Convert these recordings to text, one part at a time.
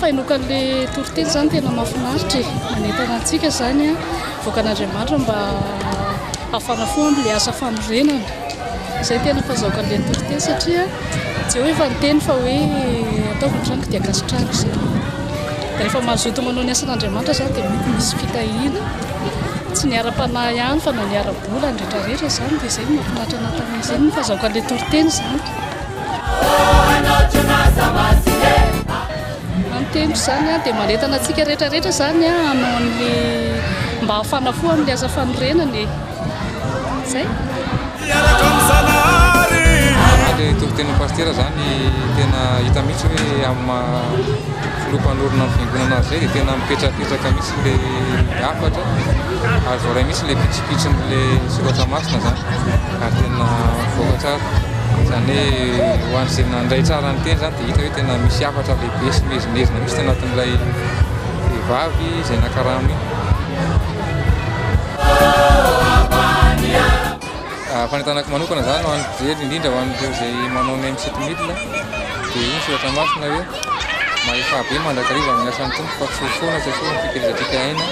fahenoako an'ilay toriteny izany tena mahafinaritra e! Manentana antsika izany vahoakan'Andriamanitra mba hafana fo amin'ilay asa fanorenana. Izay tena fahazahoako an'ilay toriteny satria Jehovah efa niteny fa hoe ataovy ny tranoko dia ankasitrahako izay. Dia rehefa mazoto manao ny asan'Andriamanitra izany dia mety misy fitahiana. Tsy ny ara-panahy ihany fa na ny ara-bola, ny rehetra rehetra izany dia izay no mahafinaritra anahy tamin'izay no fahazahoako an'ilay toriteny izany. Ny teniko izany dia manentana antsika rehetra rehetra izany hanao an'le mba hafana fo amin'ilay asa fanorenana e. Izay. Ilay toritenin'ny pasitera izany tena hita mihitsy hoe amin'ny maha filoha mpanorina ny fiangonana azy izay dia tena mipetrapetraka mihitsy ilay hafatra ary voaray mihitsy ilay pitsopitson'ilay soratra masina izany ary tena mivoaka tsara. Izany hoe ho an'izay nandray tsara ny teny izany dia hita hoe tena misy hafatra lehibe sy miezinezina mihitsy tao anatin'ilay vehivavy izay naka rano iny. Fanentanako manokana izany ho an'ny mpijery, indrindra ho an'ireo izay manao ny MC Mille, dia hoy ny soratra masina hoe mahefà be mandrakariva amin'ny asan'ny Tompo fa tsy ho foana tsy akory ny fikelezantsika aina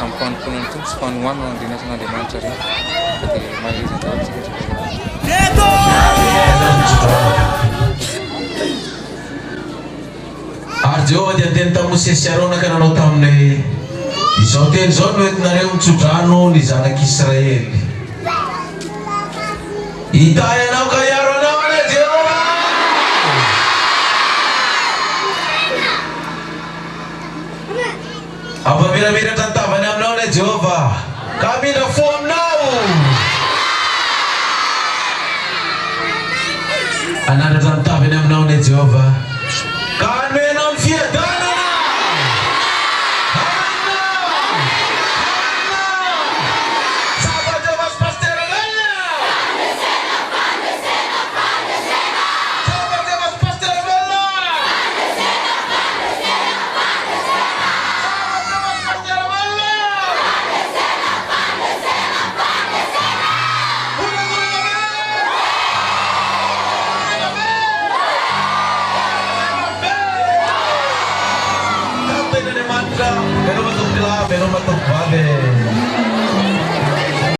amin'ny fanompoana ny Tompo sy fanohanana an'ireny asan'Andriamanitra ireny. Ka dia mahereza daholo isika tsirairay. Ary Jehovah dia niteny tamin'i Mosesy sy Arona ka nanao taminy hoe, Izao teny izao no entinareo mitso-drano ny zanak'Israely. Hitahy anao ka hiaro anao anie Jehovah! Hampamiramiratra ny tavany aminao anie Jehovah, ka hamindra fo aminao! Hanandratra ny tavany aminao anie Jehovah, ka hanome anao ny fiadanana! Amena! Amena! Tsapa Jehovah sy Pasitera Velona! Tsapa Jehovah sy Pasitera Velona!